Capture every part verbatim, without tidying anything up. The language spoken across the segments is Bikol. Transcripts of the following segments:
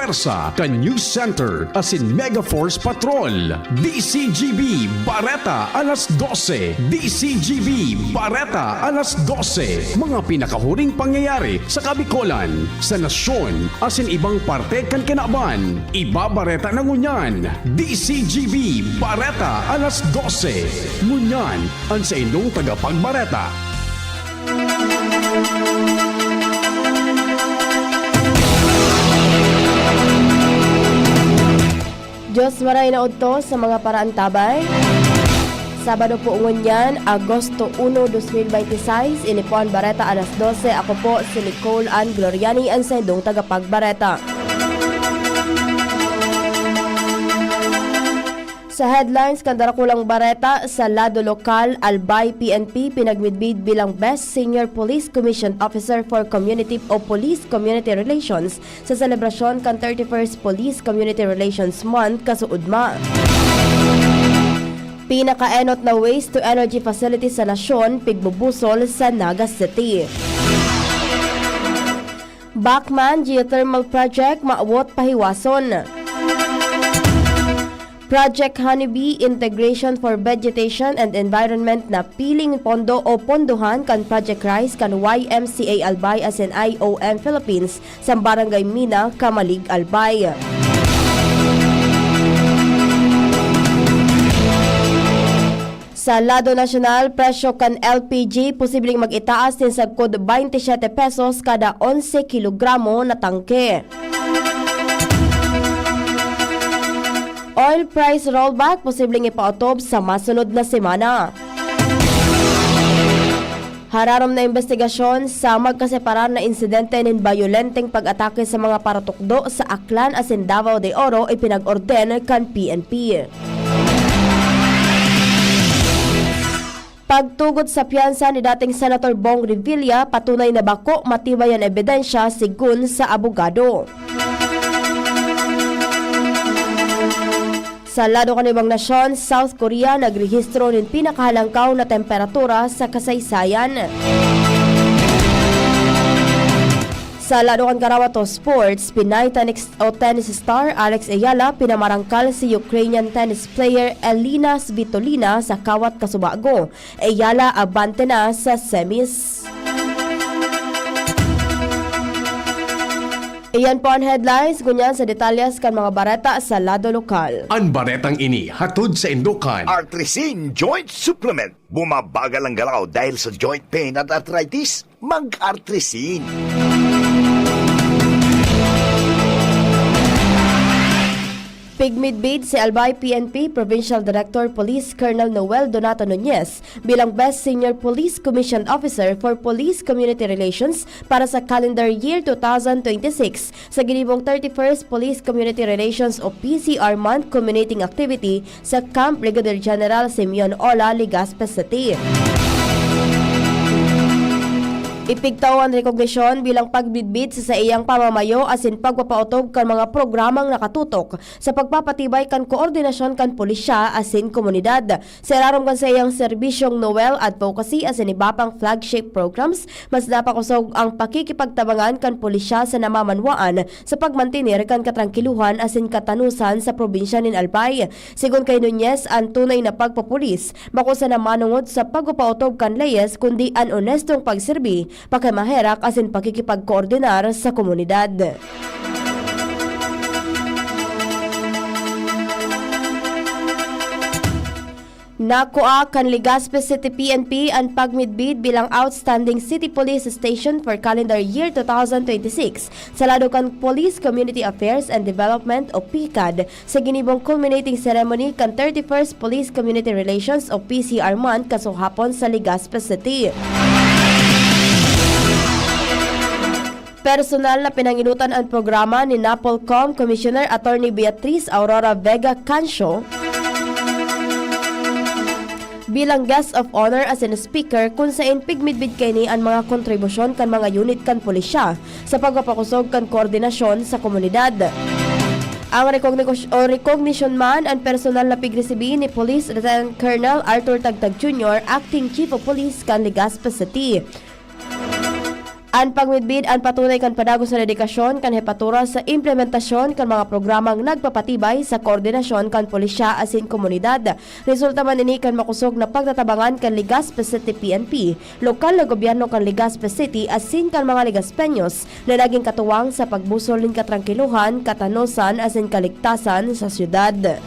Sa kan News Center asin Mega Force Patrol, D C G B Bareta alas dose, D C G B Bareta alas dose, mga pinakahuring pangyayari sa Kabikolan, sa nasyon, asin ibang parte kan kinaban. Ibabareta na ngunyan, D C G B Bareta alas dose. Ngunyan, an saindong tagapagbareta. Dios maray na udto sa mga paraantabay. Sabado po ngunyan, Agosto uno, dos mil bente y seis, ini po an Bareta alas dose. Ako po si Nicole Ann Gloriani, an saindong tagapagbareta. Sa headlines kan Darakulang Bareta, sa lado lokal, Albay P N P pinagmidbid bilang Best Senior Police Commissioned Officer for Community o Police Community Relations sa selebrasyon kan thirty-first Police Community Relations Month kasuodma. Pinakaenot na waste to energy facility sa nasyon, pigbubusol sa Naga City. Bacman Geothermal Project, mawot pahiwason. Project Honeybee Integration for Vegetation and Environment, napiling pondo o pondohan kan Project RISE kan Y M C A Albay asin I O M Philippines sa Barangay Mina, Camalig, Albay. Sa lado nasyonal, presyo kan L P G posibleng mag-itaas nin sagkod baynte siyete pesos kada onse kilogramo na tangke. Oil price rollback posibleng ipaotob sa masunod na semana. Hararom na imbestigasyon sa magkaseparar na insidente nin bayolenteng pag-atake sa mga paratukdo sa Aklan asin Davao de Oro ipinag-orden kan P N P. Pagtugot sa piyansa ni dating Senator Bong Revilla patunay na bako matibay an ebidensya, sigon sa abogado. Sa lado kan ibang nasyon, South Korea nagrehistro nin pinakahalangkaw na temperatura sa kasaysayan. Sa lado kan karawat o sports, Pinay tennis o tennis star Alex Eala pinamarangkal si Ukrainian tennis player Elina Svitolina sa kawat kasubago. Eala abante na sa semis. Iyan po an headlines, ngunyan sa detalyes kan mga bareta sa lado lokal. An baretang ini hatod saindo kan Artrisin Joint Supplement. Bumabagal ang galaw dahil sa joint pain at arthritis? Mag-Artrisin. Pigmidbid si Albay P N P Provincial Director Police Colonel Noel Donato Nunez bilang Best Senior Police Commissioned Officer for Police Community Relations para sa calendar year two thousand twenty-six sa ginibong thirty-first Police Community Relations o P C R Month culminating activity sa Camp Brigadier General Simeon Ola, Legazpi City. Ipigtao an rekognisyon bilang pagmidbid sa saiyang pamamayo asin pagpapaotob kan mga programang nakatutok sa pagpapatibay kan koordinasyon kan pulisya asin komunidad. Sa irarom kan saiyang serbisyong Noel Advocacy asin iba pang flagship programs, mas napakosog ang pakikipagtabangan kan pulisya sa namamanwaan sa pagmantener kan katrangkiluhan asin katanosan sa probinsya nin Albay. Sigon kay Nunez, an tunay na pagpopulis bako sana manongod sa pagpapaotob kan leyes, kundi an onestong pagserbi, pakimaherak asin pakikipagkoordinar sa komunidad. Nakua kan Legazpi City P N P an pagmidbid bilang Outstanding City Police Station for calendar year two thousand twenty-six sa lado kan Police Community Affairs and Development o PCAD sa ginibong culminating ceremony kan thirty-first Police Community Relations o P C R Month kasuhapon sa Legazpi City. Personal na pinanginutan an programa ni NAPOLCOM Commissioner Attorney Beatriz Aurora Vega Cancio bilang guest of honor asin speaker, kun saen pigmidbid kaini an mga kontribusyon kan mga unit kan pulisya sa pagpapakosog kan koordinasyon sa komunidad. Ang recognition, o recognition man an personal na pigresibi ni Police Lieutenant Colonel Arthur Tagtag Junior, Acting Chief of Police kan Legazpi City. An pagmidbid an patunay kan padagos na dedikasyon kan hepatura sa implementasyon kan mga programang nagpapatibay sa koordinasyon kan pulisya asin komunidad. Resulta man ini kan makosog na pagtatabangan kan Legazpi City P N P, lokal na gobyerno kan Legazpi City asin kan mga Legazpeños na naging katuwang sa pagbusol nin katrangkilohan, katanosan asin kaligtasan sa syudad.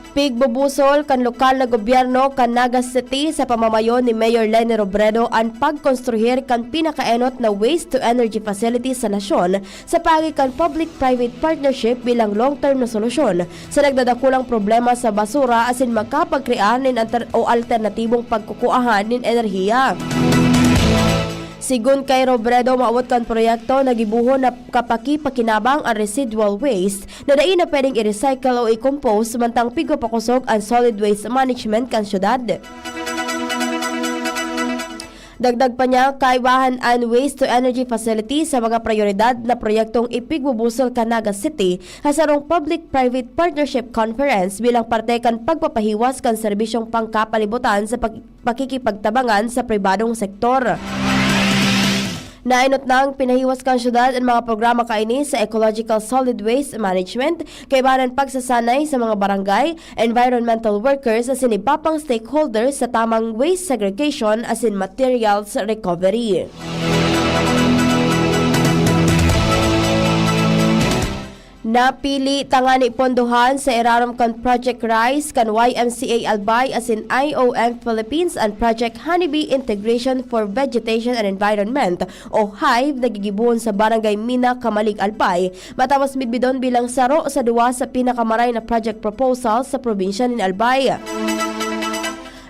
Pigbubusol kan lokal na gobyerno kan Naga City sa pamamayo ni Mayor Leni Robredo an pagkonstruhir kan pinakaenot na waste to energy facility sa nasyon sa paagi kan public-private partnership bilang long-term na solusyon sa nagdadakulang problema sa basura asin makapagkrear nin alter-, o alternatibong pagkukuahan nin enerhiya. Sigon kay Robredo, maawot kan proyekto na gibohon na kapakipakinabang an residual waste na dai na pwedeng i-recycle o i-compose, mantang pigpapakosog an solid waste management kan syudad. Dagdag pa niya, kaibahan an waste to energy facility sa mga prayoridad na proyektong ipigbubusol kan Naga City sa sarong public-private partnership conference bilang parte kan pagpapahiwas kan serbisyong pangkapalibutan sa pag-, pakikipagtabangan sa pribadong sektor. Naenot nang pinahiwas kan syudad an mga programa kaini sa ecological solid waste management, kaibahan an pagsasanay sa mga barangay, environmental workers asin iba pang stakeholders sa tamang waste segregation asin materials recovery. Napili tangani pondohan sa irarom kan Project RISE kan Y M C A Albay asin I O M Philippines an Project Honeybee Integration for Vegetation and Environment o HIVE na gigibohon sa Barangay Mina, Camalig, Albay, matapos midbidon bilang saro sa duwa sa pinakamaray na project proposal sa probinsya nin Albay.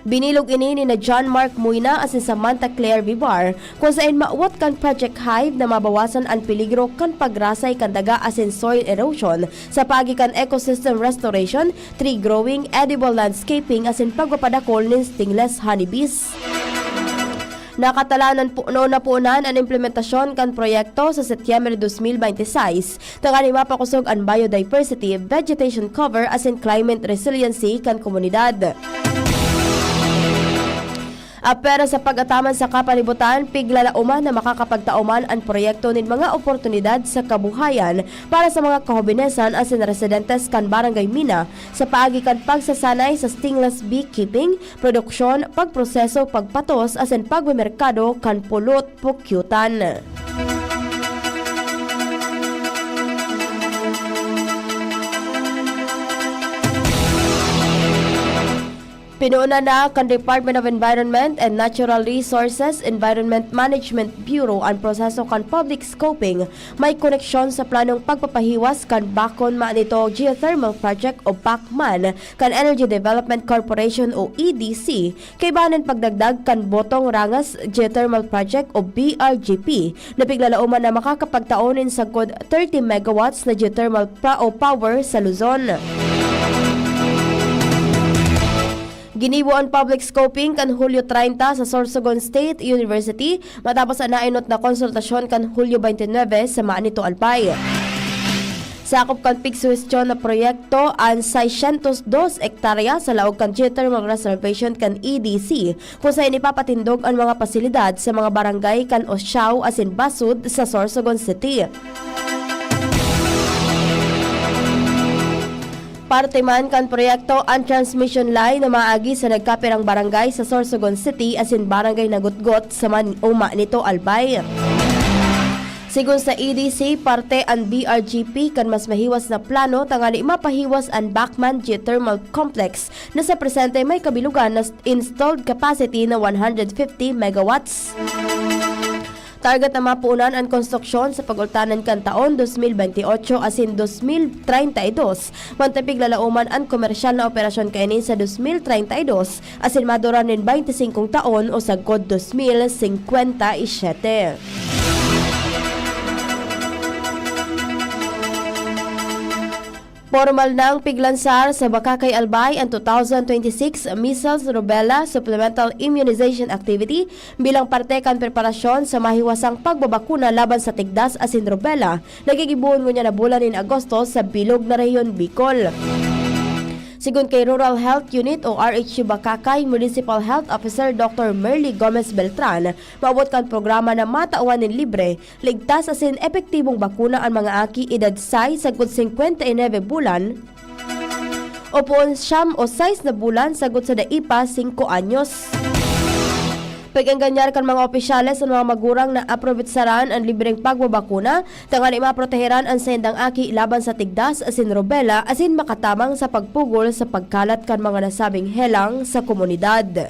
Binilog ini ni na John Mark Muina asin Samantha Claire Vivar, kung saen mawot kan Project Hive na mabawasan an peligro kan pagrasay kan daga asin soil erosion sa paagi kan ecosystem restoration, tree growing, edible landscaping asin pagpapadakol nin stingless honeybees. Nakatalaan na puno na punan an implementasyon kan proyekto sa Setyembre dos mil bente y seis, tanganing mapakosog an biodiversity, vegetation cover asin climate resiliency kan komunidad. Apwera sa pag-ataman sa kapalibutan, piglalaoman na makakapagtao man an proyekto nin mga oportunidad sa kabuhayan para sa mga kahobenesan asin residentes kan Barangay Mina sa paagi kan pagsasanay sa stingless beekeeping, produksyon, pagproseso, pagpatos asin pagmemerkado kan pulot pukyutan. Pinuunan na kan Department of Environment and Natural Resources Environment Management Bureau an proseso kan public scoping may koneksyon sa planong pagpapahiwas kan Bakon Manito Geothermal Project o BACMAN kan Energy Development Corporation o E D C, kaibahan an pagdagdag kan Botong Rangas Geothermal Project o B R G P, na piglalaoman na makakapagtao nin sagkod thirty megawatts na geothermal pa o power sa Luzon. Ginibo an public scoping kan Hulyo treinta sa Sorsogon State University matapos an naenot na konsultasyon kan Hulyo twenty-nine sa Manito, Albay. Sakop kan pigsuhestyon na proyekto an seiscientos dos hektarya sa laog kan Geothermal Reservation kan E D C, kung saen ipapatindog an mga pasilidad sa mga barangay kan Osiao asin Basud sa Sorsogon City. Parte man kan proyekto an transmission line na maagi sa nagkapirang barangay sa Sorsogon City asin Barangay Nagutgot sa Man-, Manito, Albay. Sigon sa E D C, parte an B R G P kan mas mahiwas na plano tanganing mapahiwas an BACMAN Geothermal Complex na sa presente may kabilugan na installed capacity na one hundred fifty megawatts. Target na mapunan an konstruksyon sa pag-ultanan kan taon dos mil bente y ocho asin dos mil treinta y dos. Mantang piglalaoman an komersyal na operasyon kaini sa dos mil treinta y dos asin maduran nin baynte singkong taon o sagkod dos mil singkwenta y siyete. Pormal nang piglansar sa Bacacay, Albay an two thousand twenty-six Measles Rubella Supplemental Immunization Activity bilang parte kan preparasyon sa mahiwasang pagbabakuna laban sa tigdas asin rubella na gigibohon ngunyan na bulan nin Agosto sa bilog na rehiyon Bicol. Sigon kay Rural Health Unit o R H U Bacacay Municipal Health Officer Doctor Merly Gomez Beltran, maabot kan programa na matawan nin libre, ligtas asin epektibong bakuna an mga aki edad sais sagkod singkwenta y nuebe bulan o poon siyam o sais na bulan sagkod sa dai pa singko anyos. Pag-engganyar kan mga opisyales an mga magurang na aprobetsaran an libreng pagbabakuna tangani maproteheran an saindang aki laban sa tigdas asin rubela asin makatabang sa pagpugol sa pagkalat kan mga nasabing helang sa komunidad.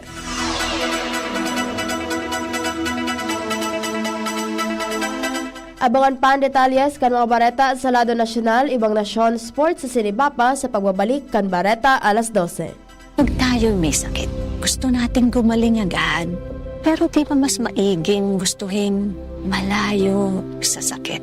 Abangan pa an detalyes kan mga bareta sa lado nasyonal, ibang nasyon, sports asin iba pa sa pagbabalik kan Bareta Alas Dose. Pag tayo'y may sakit, gusto nating gumaling agad. Pero di ba mas maiging gustuhin malayo sa sakit?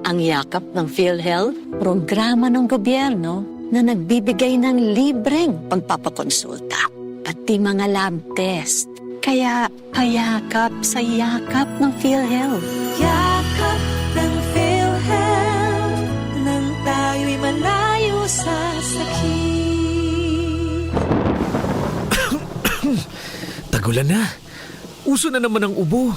Ang Yakap ng PhilHealth, programa ng gobyerno na nagbibigay ng libreng pagpapakonsulta, pati mga lab test. Kaya payakap sa Yakap ng PhilHealth. Yakap ng PhilHealth, nang tayo'y malayo sa sakit. Tagulan na. Uso na naman ang ubo.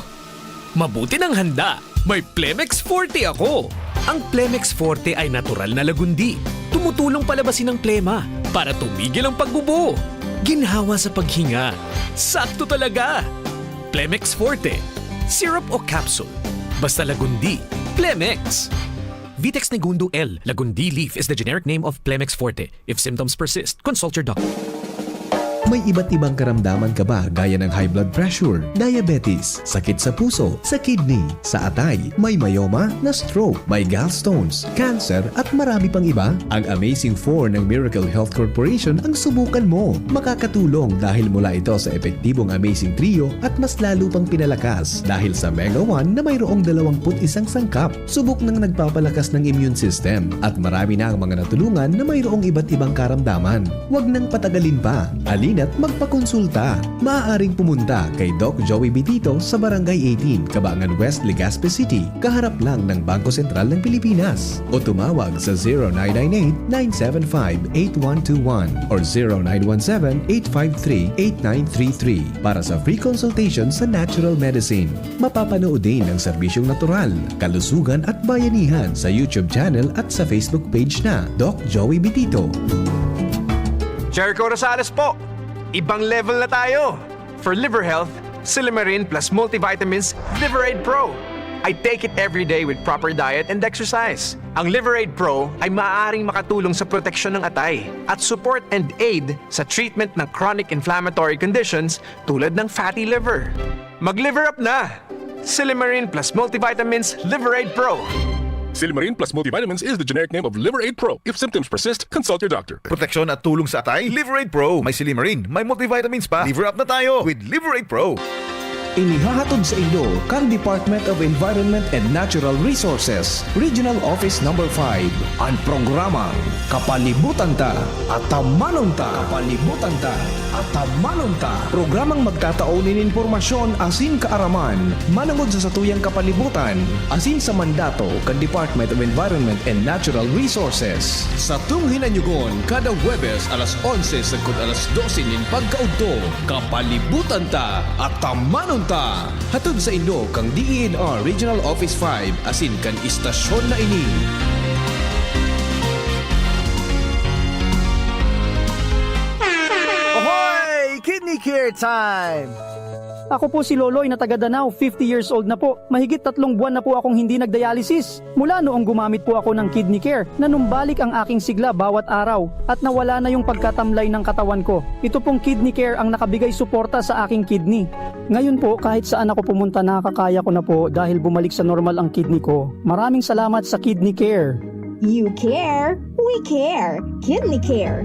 Mabuti nang handa. May Plemex Forte ako. Ang Plemex Forte ay natural na lagundi. Tumutulong palabasin ang plema para tumigil ang pag-ubo. Ginhawa sa paghinga. Sakto talaga. Plemex Forte. Syrup o capsule. Basta lagundi. Plemex. Vitex Negundo L. Lagundi leaf is the generic name of Plemex Forte. If symptoms persist, consult your doctor. May iba't ibang karamdaman ka ba, gaya ng high blood pressure, diabetes, sakit sa puso, sa kidney, sa atay, may myoma, na-stroke, may gallstones, cancer, at marami pang iba? Ang Amazing Four ng Miracle Health Corporation ang subukan mo. Makakatulong dahil mula ito sa epektibong Amazing Trio at mas lalo pang pinalakas dahil sa Mega One na mayroong dalawampu't isang sangkap. Subok ng nagpapalakas ng immune system at marami na ang mga natulungan na mayroong iba't ibang karamdaman. Huwag nang patagalin pa. Halina't magpakonsulta. Maaaring pumunta kay Doc Joey Bitito sa Barangay eighteen, Cabangan West, Legazpi City, kaharap lang ng Bangko Sentral ng Pilipinas. O tumawag sa zero nine nine eight, nine seven five, eight one two one or zero nine one seven, eight five three, eight nine three three para sa free consultation sa natural medicine. Mapapanood din ang serbisyong natural, kalusugan at bayanihan sa YouTube channel at sa Facebook page na Doc Joey Bitito. Jericho Rosales po! Ibang level na tayo! For liver health, Silymarin plus multivitamins Liver Aid Pro. I take it every day with proper diet and exercise. Ang Liver Aid Pro ay maaaring makatulong sa proteksyon ng atay at support and aid sa treatment ng chronic inflammatory conditions tulad ng fatty liver. Mag-liver up na! Silymarin plus multivitamins Liver Aid Pro. Silymarin plus multivitamins is the generic name of Liver Aid Pro. If symptoms persist, consult your doctor. Proteksyon at tulong sa atay, Liver Aid Pro. May silymarin, may multivitamins pa. Liver up na tayo with Liver Aid Pro. Inihahatod sa inyo kan Department of Environment and Natural Resources, Regional Office Number five, an programang Kapalibutan Ta, Atamanon Ta. Kapalibutan Ta, Atamanon Ta. Programang magtatao nin impormasyon asin kaaraman manongod sa satuyang kapalibutan asin sa mandato kan Department of Environment and Natural Resources. Satong hinanyugon kada Huwebes alas onse sagkod alas dose nin pagkaudto. Kapalibutan Ta, Atamanon Ta. Hatod saindo kan D E N R Regional Office five asin kan istasyon na ini. Ahoy! Kidney Care Time! Ako po si Loloy na taga Danao, fifty years old na po. Mahigit tatlong buwan na po akong hindi nagdialysis. Mula noong gumamit po ako ng Kidney Care, nanumbalik ang aking sigla bawat araw at nawala na yung pagkatamlay ng katawan ko. Ito pong Kidney Care ang nakabigay suporta sa aking kidney. Ngayon po, kahit saan ako pumunta, nakakaya ko na po dahil bumalik sa normal ang kidney ko. Maraming salamat sa Kidney Care. You care, we care. Kidney Care.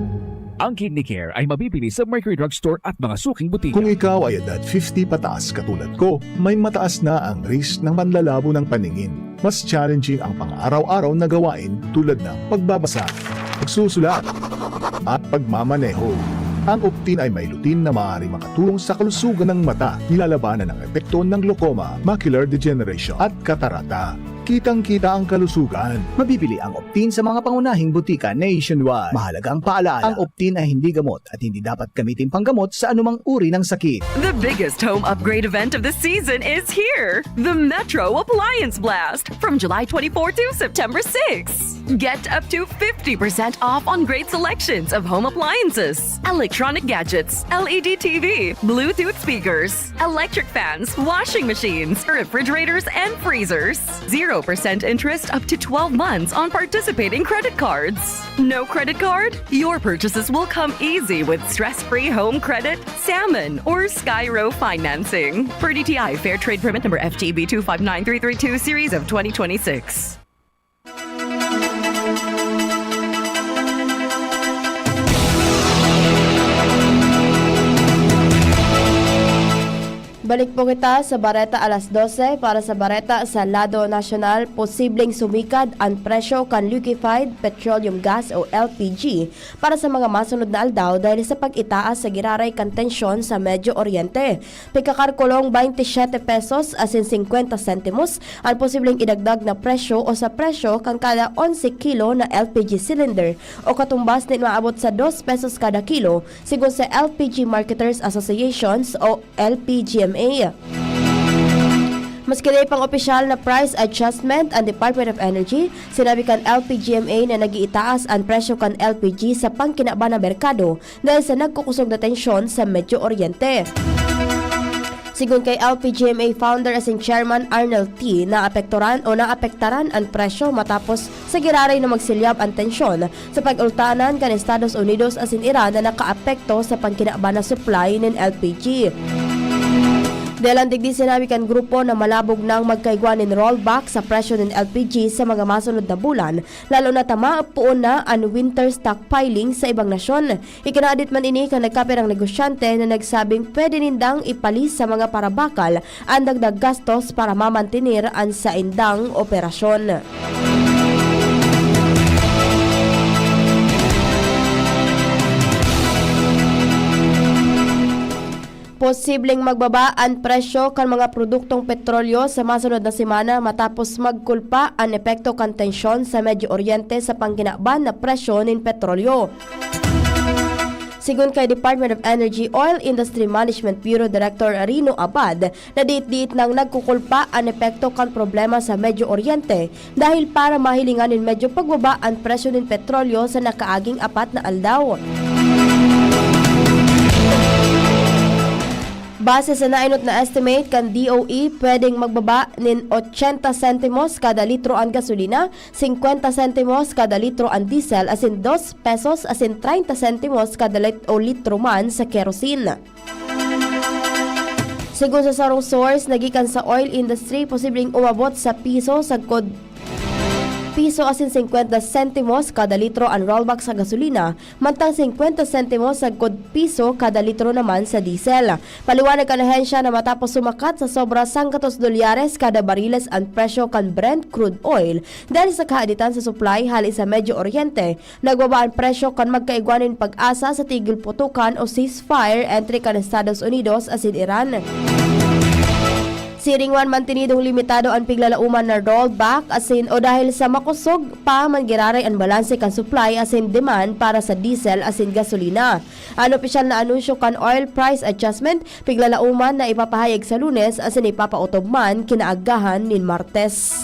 Ang Kidney Care ay mabibili sa Mercury Drug Store at mga suking botika. Kung ikaw ay edad fifty pataas katulad ko, may mataas na ang risk ng panlalabo ng paningin. Mas challenging ang pang-araw-araw na gawain tulad ng pagbabasa, pagsusulat, at pagmamaneho. Ang Optin ay may lutein na maaaring makatulong sa kalusugan ng mata, nilalabanan ang epekto ng glaucoma, macular degeneration, at katarata. kitang-kita ang kalusugan. Mabibili ang Optin sa mga pangunahing butika nationwide. Mahalagang paalala, ang Optin ay hindi gamot at hindi dapat gamitin panggamot sa anumang uri ng sakit. The biggest home upgrade event of the season is here. The Metro Appliance Blast from July twenty-four to September sixth. Get up to fifty percent off on great selections of home appliances, electronic gadgets, L E D T V, Bluetooth speakers, electric fans, washing machines, refrigerators, and freezers. Zero percent interest up to twelve months on participating credit cards. No credit card? Your purchases will come easy with stress-free home credit, Salmon, or Skyro financing. Per D T I, Fair Trade Permit number F T B two five nine three three two, series of twenty twenty-six. Balik po kita sa Bareta alas dose para sa Bareta sa Lado Nasyonal. Posibleng sumikad an presyo kan liquefied petroleum gas o L P G para sa mga masunod na aldaw dahil sa pag-itaas sa giraray kan tensyon sa Medio Oriente. Pigkakalkulong baynte siyete pesos asin singkwenta sentimos an posibleng idagdag na presyo o sa presyo kan kada onse kilo na L P G cylinder o katumbas nin maabot sa dos pesos kada kilo, sigon sa L P G Marketers Associations o L P G M A. Maski dai pang opisyal na price adjustment an Department of Energy, sinabi kan L P G M A na nag-iitaas an presyo kan L P G sa pangkinaban na merkado dahil sa nagkukusog na tensyon sa Medio Oriente. Sigon kay L P G M A founder asin chairman Arnel T, naapekturan o naapektaran an presyo matapos sa giraray na magsilyab an tensyon sa pag-ultanan kan Estados Unidos asin Iran na nakaapekto sa pangkinaban na supply nin L P G. Dalan digdi, sinabi kan grupo na malabog nang magkaigwa nin rollback sa presyo nin L P G sa mga masunod na bulan, lalo na ta mapoon na an winter stockpiling sa ibang nasyon. Ikinaadit man ini kan nagkapirang negosyante na nagsabing pwede nindang ipalis sa mga parabakal an dagdag gastos para mamantener an saindang operasyon. Posibleng magbaba an presyo kan mga produktong petrolyo sa masunod na semana matapos magkulpa an epekto kan tensyon sa Medio Oriente sa pangkinaban na presyo nin petrolyo. Sigon kay Department of Energy Oil Industry Management Bureau Director Rino Abad, na diit-diit nang nagkukulpa an epekto kan problema sa Medio Oriente dahil para mahilingan nin medyo pagbaba an presyo nin petrolyo sa nakaaging apat na aldaw. Base sa nainot na estimate kan D O E, pwedeng magbaba nin ochenta sentimos kada litro an gasolina, singkwenta sentimos kada litro an diesel, asin dos pesos asin treinta sentimos kada lit-, o litro man sa kerosene. Sigon sa sarong source na gikan sa oil industry, posibleng umabot sa piso sagkod piso asin singkwenta sentimos kada litro an rollback sa gasolina, mantang singkwenta sentimos sagkod piso kada litro naman sa diesel. Paliwanag kan ahensya na matapos sumakat sa sobra sanggatos dolyares kada bariles an presyo kan Brent crude oil dahil sa kahaditan sa supply hale sa Medio Oriente, nagbaba an presyo kan magkaigwa nin pag-asa sa tigil putukan o ceasefire entre kan Estados Unidos asin Iran. Siring man, mantenidong limitado an piglalauman na rollback asin o dahil sa makosog pa man giraray an balanse kan supply asin demand para sa diesel asin gasolina. An opisyal na anunsyo kan oil price adjustment piglalauman na ipapahayag sa Lunes asin ipapaotob man kinaagahan nin Martes.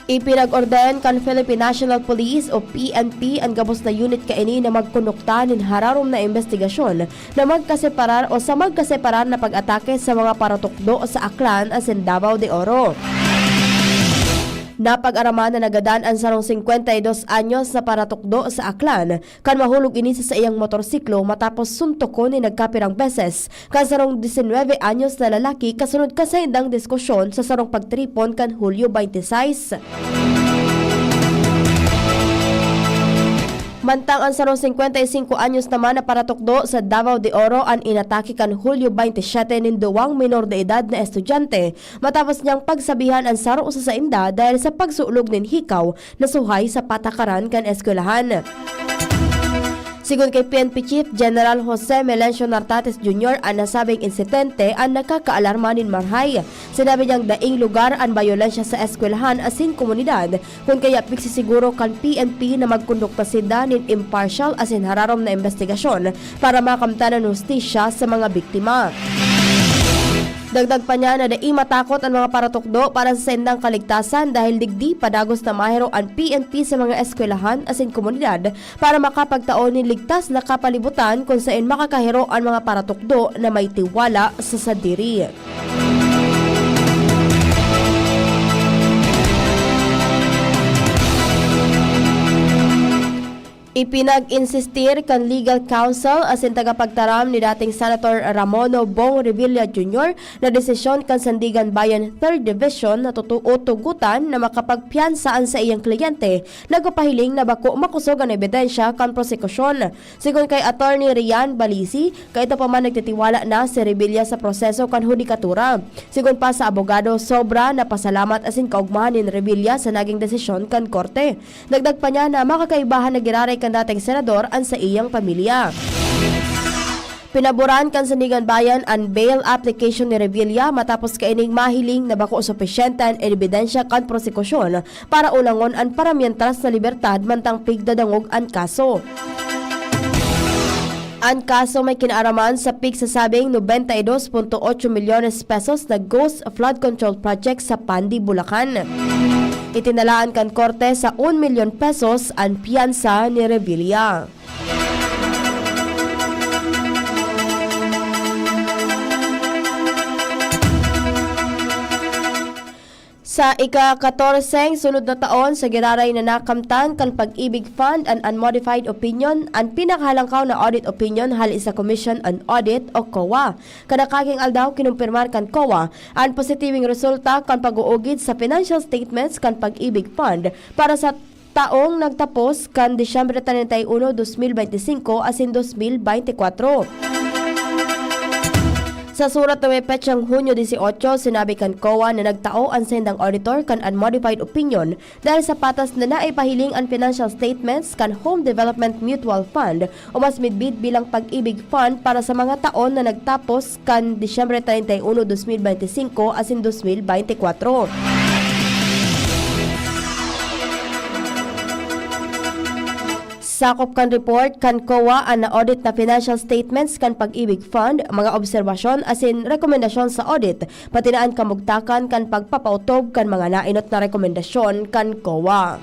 Ipinag-ordayan kan Philippine National Police o P N P an gabos na unit kaini na magkondukta nin hararom na imbestigasyon na magkaseparar o sa magkaseparar na pag-atake sa mga paratukdo sa Aklan asin Davao de Oro. Napag-araman na nagadan an sarong singkwenta y dos anyos na paratukdo sa Aklan kan mahulog ini sa saiyang motorsiklo matapos suntokon nin nagkapirang beses kan sarong disinwebe anyos na lalaki kasunod kan saindang diskusyon sa sarong pagtiripon kan Hulyo baynte sais. Mantang an sarong singkwenta y singko anyos naman na paratukdo sa Davao de Oro an inatake kan Hulyo baynte siyete nin duwang menor de edad na estudyante matapos niyang pagsabihan an saro sa sainda dahil sa pagsulog nin hikaw na suhay sa patakaran kan eskwelahan. Sigon kay P N P Chief General Jose Melencio Nartates Junior, an nasabing insidente an nakakaalarma nin marahay. Sinabi niyang daing lugar an bayolensya sa eskwelahan asin komunidad, kun kaya pigsisiguro kan P N P na magkondukta sinda nin impartial asin hararom na imbestigasyon para makamtan an hustisya sa mga biktima. Dagdag pa niya na dai matakot an mga paratukdo para sa saindang kaligtasan dahil digdi padagos na mahiro an P N P sa mga eskwelahan asin komunidad para makapagtao nin ligtas na kapalibutan kun saen makakahiro an mga paratukdo na may tiwala sa sadiri. Ipinag-insistir kan legal counsel asin tagapagtaram ni dating Senator Ramono Bong Revilla Junior na desisyon kan Sandiganbayan Third Division na tutu-, tutugutan na makapagpiyansa an saiyang kliyente, nagpapahiling na bako makosog an ebidensya kan prosekusyon. Sigon kay Attorney Rian Balisi, kaito pa man nagtitiwala na si Revilla sa proseso kan hudikatura. Sigon pa sa abogado, sobra na pasalamat asin kaogmahan nin Revilla sa naging desisyon kan korte. Dagdag pa niya na makakaibahan na giraray kan dating senador an saiyang pamilya. Pinaboran kan Sandiganbayan an bail application ni Revilla matapos kaining mahiling na bako supisyente an ebidensya kan prosekusyon para ulangon an paramientras na libertad mantang pigdadangog an kaso. An kaso may kinaaraman sa pigsasabing nobenta y dos punto otso milyones pesos na ghost flood control project sa Pandi, Bulacan. Itinalaan kan korte sa un milyon pesos an piyansa ni Revilla. Sa ika-katorseng sunod na taon sa giraray na nakamtan kan Pag-ibig Fund an unmodified opinion, an pinakahalangkaw na audit opinion hale sa Commission on Audit o COA. Kan nakaging aldaw, kinumpirmar kan COA an positibong resulta kan pag-uugid sa financial statements kan Pag-ibig Fund para sa taong nagtapos kan Disyembre treinta y uno, dos mil beintisinko asin dos mil beintikwatro. Sa surat na may petsang Hunyo dieciocho, sinabi kan COA na nagtao an saindang auditor kan unmodified opinion dahil sa patas na naipahiling an financial statements kan Home Development Mutual Fund o mas midbid bilang Pag-ibig Fund para sa mga taon na nagtapos kan Disyembre treinta y uno, dos mil beintisinko asin dos mil beintikwatro. Sakop kan report kan COA an na-audit na financial statements kan Pag-ibig Fund, mga obserbasyon asin rekomendasyon sa audit, pati na an kamugtakan kan pagpapautob kan mga naenot na rekomendasyon kan COA.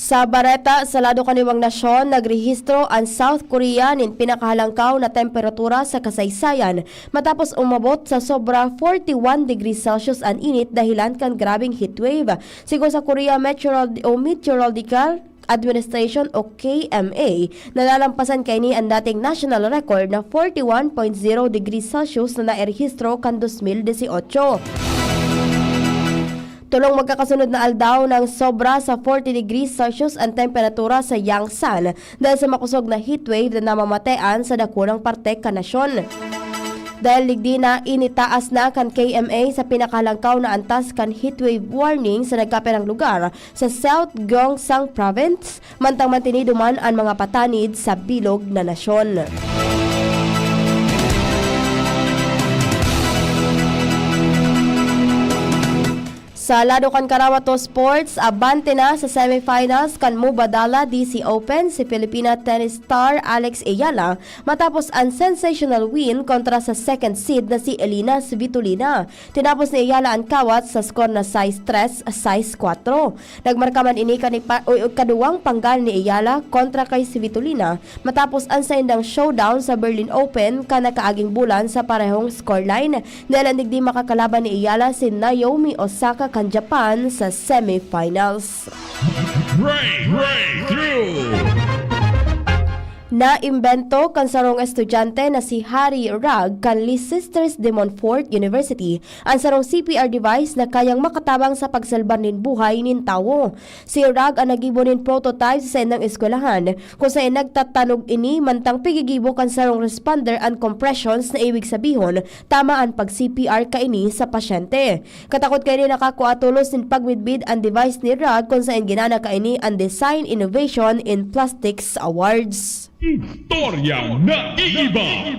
Sa bareta, sa lado kan iwang nasyon, nagrehistro an South Korea nin pinakahalangkaw na temperatura sa kasaysayan, matapos umabot sa sobra forty-one degrees Celsius an init dahilan kan grabeng heatwave. Sigon sa Korea Meteorol-, o Meteorological Administration o K M A, nalalampasan kaini an dating national record na forty-one point zero degrees Celsius na nairehistro kan dos mil dieciocho. Tolong magkakasunod na aldaw nang sobra sa forty degrees Celsius an temperatura sa Yangsan dahil sa makosog na heatwave na namamatean sa dakulang parte kan nasyon. Dahil digdi na, initaas na kan K M A sa pinakalangkaw na antas kan heatwave warning sa nagkapirang lugar sa South Gyeongsang Province, mantang mantinido man an mga patanid sa bilog na nasyon. Sa lado kan Karawato Sports, abante na sa semifinals kan Mubadala D C Open si Filipina tennis star Alex Eala matapos an sensational win kontra sa second seed na si Elina Svitolina. Tinapos ni Eala an kawat sa score na sais tres, sais kwatro. Nagmarka man ini kan ipa-, o ikaduwang panggal ni Eala kontra kay Svitolina matapos an saindang showdown sa Berlin Open kan nakaaging bulan sa parehong scoreline. Dahil an digdi makakalaban ni Eala si Naomi Osaka kan Japan sa semifinals. Break, breakthrough. Naimbento kan sarong estudyante na si Harry Rag kan Les Sisters de Montfort University an sarong C P R device na kayang makatabang sa pagsalbar nin buhay nin tawo. Si Rag an naggibo nin prototype sa saindang eskwelahan, kung saen nagtatanog ini mantang pigigibo kan sarong responder an compressions, na ibig sabihon, tama an pag-C P R kaini sa pasyente. Katakod kaini, nakakua tolos nin pagmidbid an device ni Rag, kung saen ginana kaini an Design Innovation in Plastics Awards. Istoryang naiiba.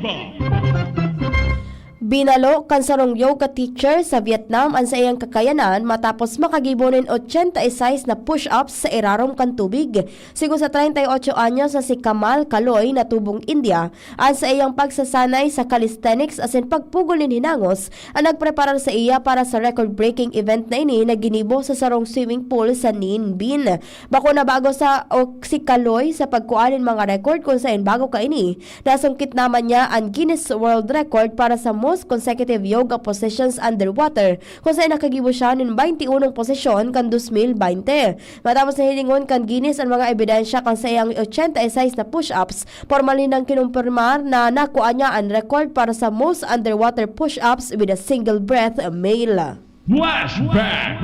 Binalo kan sarong yoga teacher sa Vietnam an saiyang kakayanan matapos makagibo nin ochenta y seis na push-ups sa irarom kan tubig. Sigon sa treinta y ocho anyos na si Kamal Kaloy, na tubong India, an saiyang pagsasanay sa calisthenics asin pagpugol nin hinangos an nagpreparar saiya para sa record-breaking event na ini na ginibo sa sarong swimming pool sa Ninh Binh. Bako na bago sa, o si Kaloy sa pagkua nin mga record, kun saen bago kaini, nasungkit naman niya an Guinness World Record para sa most consecutive yoga positions underwater, kun saen nakagibo siya nin baynti unong posisyon kan dos mil baynte. Matapos na hilingon kan Guinness an mga ebidensya kan saiyang ochenta y seis na push-ups, pormal nindang kinumpirmar na nakua niya an record para sa most underwater push-ups with a single breath male. Flashback!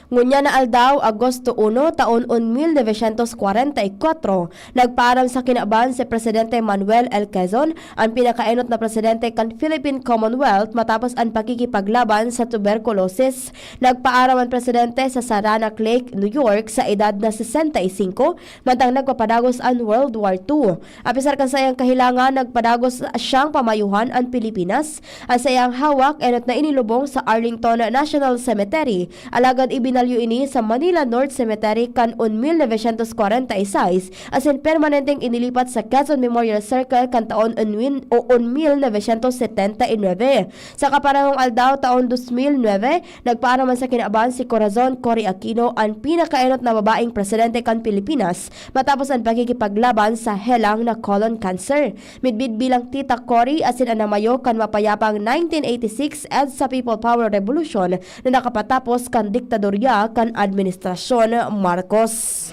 Ngunyan na aldaw, Agosto uno, taon un mil novecientos kwarenta y kwatro, nagpaaram sa kinaban si Presidente Manuel L. Quezon, an pinakaenot na presidente kan Philippine Commonwealth, matapos an pakikipaglaban sa tuberculosis. Nagpaaram an presidente sa Saranac Lake, New York, sa edad na sesenta y singko, mantang nagpapadagos an World War two. Apisar kan saiyang kahilangan, nagpadagos siyang pamayuhan an Pilipinas. An saiyang hawak enot na inilubong sa Arlington National Cemetery, alagad ibinalyo ini sa Manila North Cemetery kan un mil novecientos kwarenta y seis, asin permanenteng inilipat sa Quezon Memorial Circle kan taon un win-, o un mil novecientos setenta y nuebe. Sa kaparehong aldaw, taon dos mil nuebe, nagpaaraman sa kinaban si Corazon Cory Aquino, an pinakaenot na babaeng presidente kan Pilipinas, matapos an pakikipaglaban sa helang na colon cancer. Midbid bilang Tita Cory asin an namayo kan mapayapang nineteen eighty-six EDSA People Power Revolution na nakapatapos kan diktadorya kan Administrasyon Marcos.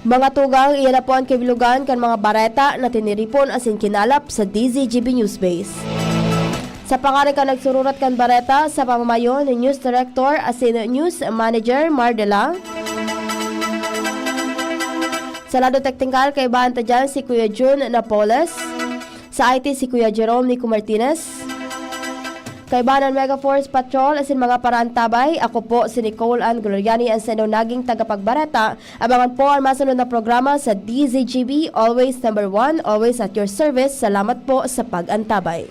Mga tugang, iyan na po an kabilugan kan mga bareta na tiniripon asin kinalap sa D Z G B Newsbase. Sa pangaran kan nagsururat kan bareta, sa pamamayo ni News Director asin News Manager Mar de la. Sa lado teknikal, kaibahan ta dyan si Kuya Jun Napoles. Sa I T, si Kuya Jerome Nico Martinez. Kaibahan an Mega Force Patrol asin mga paraantabay, ako po si Nicole Ann Gloriani, an saindong naging tagapagbareta. Abangan po an masunod na programa sa D Z G B, always number one, always at your service. Salamat po sa pag-antabay.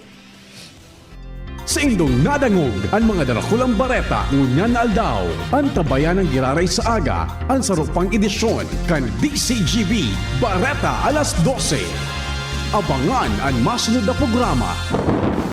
Saindong nadangog an mga darakulang bareta ngunyan na aldaw. Antabayan an giraray sa aga, an saro pang edisyon kan D Z G B Bareta alas dose. Abangan an masunod na programa.